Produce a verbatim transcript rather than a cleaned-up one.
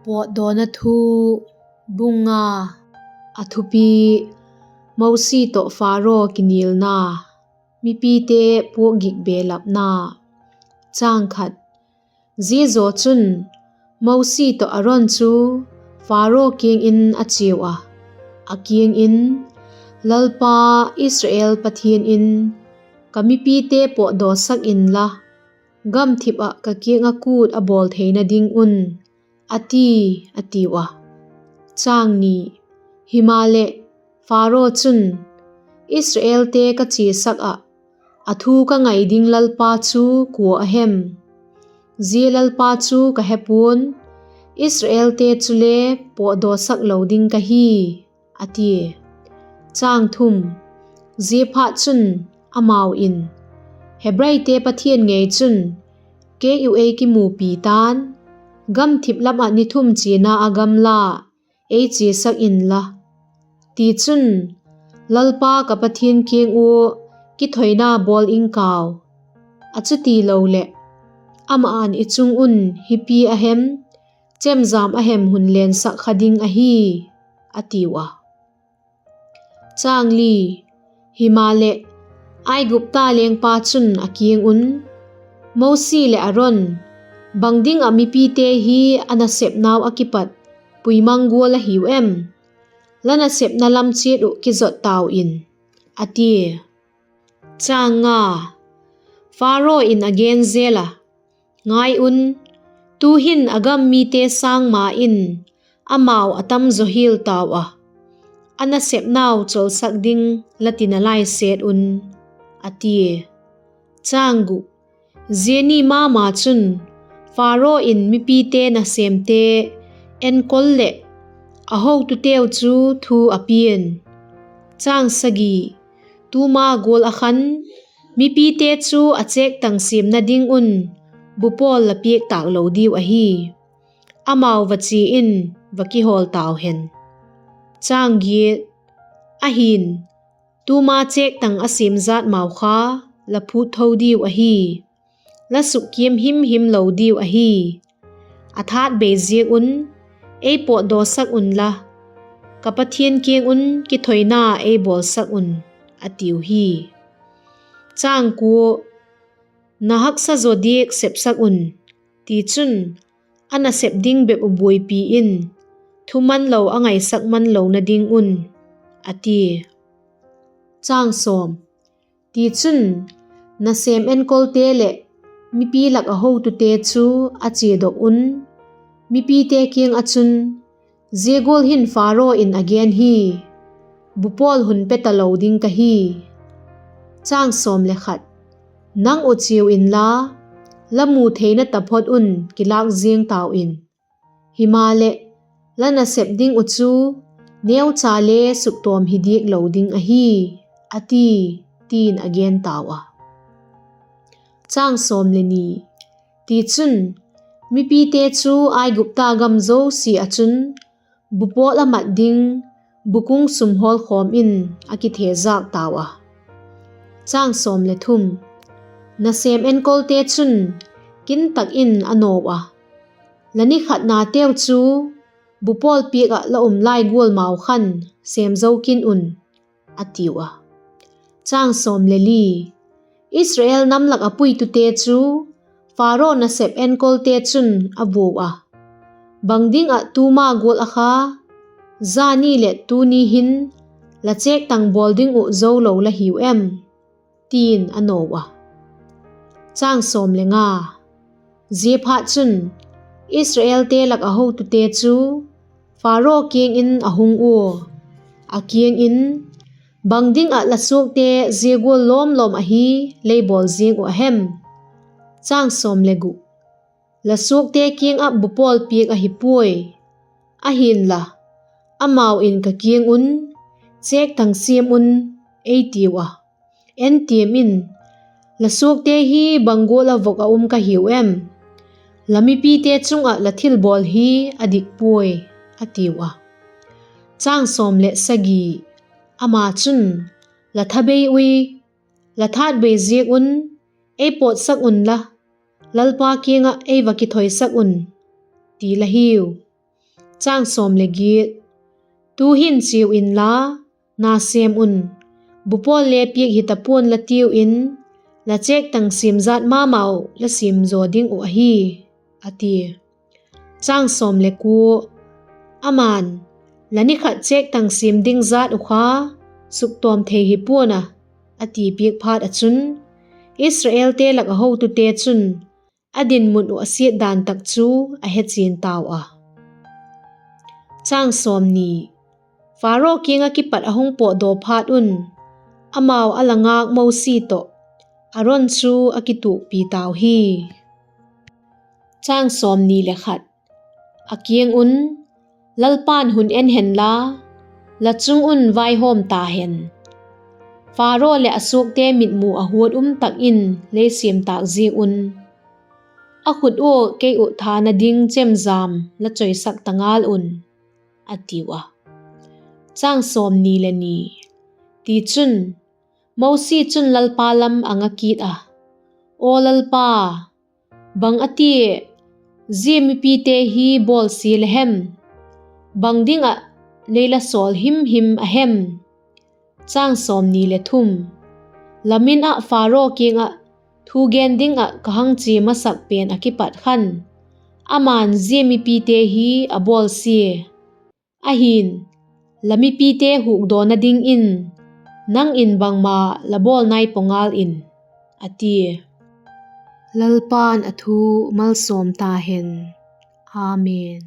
Pawtdawna Thu, bung nga. A thupi: Mosi tawh Pharaoh kinilna, mipite puakgik belapna. Zia zaw chun, Mosi tawh Aron chu Pharaoh kiang in a chiau a, a kiang in, Lalpa, Israel Pathian in, ‘Ka mipite pawtdawsak inla, gamthip ah ka kiang ah kût a bawl theina ding un,’ a ti, a tiu a. Himaleh, Pharaoh chun, Israelte ka chiasak ah, a thu ka ngai ding Lalpa chu kua a hem? Zia Lalpa chu ka he pua'n; Israelte chule pawtdawsak lo ding ka hi, a tia. Ziaphatchun, amau in, Hebraite Pathian ngei chun kei uh ei kimupi ta'n; gamthip lam ah ni thum chiana ah gamla ei chiasak inla, tichun, Lalpa ka Pathian kiang ua kithoina bawl ing kau; a chutiloleh, ama'n i chung un hipi a hem, chemjam a hem hun lensak kha ding ahi, a tiu a. Himaleh, Aigupta lengpa chun a kiang un, Mosi leh Aron, bang ding ah mipite hi a nasepnau ah kipat puimang gual la hiu em? La nasepna lam chiat uh kizot tau in, a tia. Pharaoh in a gen zel a, Ngai un, tu'hin a gam mite sâng ma in amau a tam zaw hial tau a, a nasepnau chawlsak ding la ti nalai set un, a tia. Zia ni ma ma chun, Pharaoh in mipite nasêmte enkol leh a hotuteu chu thu a pia'n. Tuma gual ah khan, mipite chu a chêktang sêmna ding un bupawl la piak tâk lo diu ahi; amau va chia in va kihawl tau hen. Ahi'n, tuma chêktang a sêm jat mau kha la phût tho diu ahi, la sukkiam himhim lo diu ahi. A thatbei ziak un ei pawtdawsak unla, ka Pathian kiang un kithoina ei bawlsak un, a tiu hi. Na haksa zaw diak sepsak un; tichun, a nasep ding bep uh buaipi in, thuman lo a ngaisak man lona ding un, a tia. Tichun, nasêm enkolte leh mipi lak ah hotute chu a chiadok un, mipite kiang ah chun, Zia gual hin Pharaoh in a gen hi, ‘Bupawl hun pe talo ding ka hi. Nang uh chiau inla, la mu theina taphot un kilâk ziang tau in; himaleh, la nasep ding uh chu neucha le suktawm hi diak lo ding ahi,’ a ti, ti'n a gen tau a. Tichun, mipite chu Aigupta gam zosia ah chun bupawl a mat ding bukung sum hawlkhawm in a kithejâk tau a. Nasêm enkolte chun kin tak in a naw a, La ni khatnateu chu bupawl piak ah la um lai gual mau khan sêm zo kin un, a tiu a. Israel nam lak ah puitute chu Pharaoh nasep enkolte chun a vuau a, Bang ding ah tuma gual ah kha, zani leh tuni hin la chêktang bawl ding uh zo lo la hiu em? ti'n a naw a. Ziaphatchun, Israelte lak ah hotute chu Pharaoh kiang in a hung ua, a kiang in, Bang ding ah la suakte zia gual lawm lawm ahi lei bawl ziang uh a hem? La suakte kiang ah bupawl piak ahi puai; ahi'nla, amau in ka kiang un, ‘Chêktang siam un,’ ei tiu a. En tiam in, la suakte hi bang gual ah vok ah um ka hiu em? La mipite chung ah la thilbawl hi a dik puai, a tiu a. Ama chun, La thabei ui, la thatbei ziak un ei pawtsak unla, Lalpa kiang ah ei va kithoisak un, ti la hiu. Chang sawm le giat. Tu'hin chiau inla, na sêm un, bupawl le piak hita pua'n la tiu in, la chêktang siam jat ma mau la siam zaw ding uh ahi, a tia. Chang sawm le kua. Ama'n, la ni khat chêktang siam ding jat uh kha suktawm thei hi pua'n a, a ti piak phat ah chun, Israelte lak ah hotute chun a dinmun uh a siat dan tak chu a hechian tau a. Chang sawmni. Pharaoh kiang ah kipat a hung pawtdaw phat un, amau a la ngâk Mosi tawh Aron chu a kituakpi tau hi. Chang sawmni le khat. A kiang un, Lalpa'n hun en hen la, la chung un vaihawm ta hen. Pharaoh leh a suakte mitmu a huat um tak in lei siam tâk ziak un, a khut ua kei uh thâna ding chemjam la choisak ta ngal un, a tiu a. Chang sawmni le ni. Tichun, Mosi chun Lalpa lam a nga kit a, Aw Lalpa, bang a tia zia mipite hi bawlsia la hem? Bang ding ah lei la sawl himhim a hem? Chang sawmni le thum. La min ah Pharaoh kiang ah thu gen ding ah ka hung chia masak pen ah kipat khan, ama'n zia mipite hi a bawlsia. Ahi'n, la mipite hukdawna dingin nang in bangma la bawl nai pua ngal in, a tia. Lalpa'n a thu malsawm ta hen. Amen.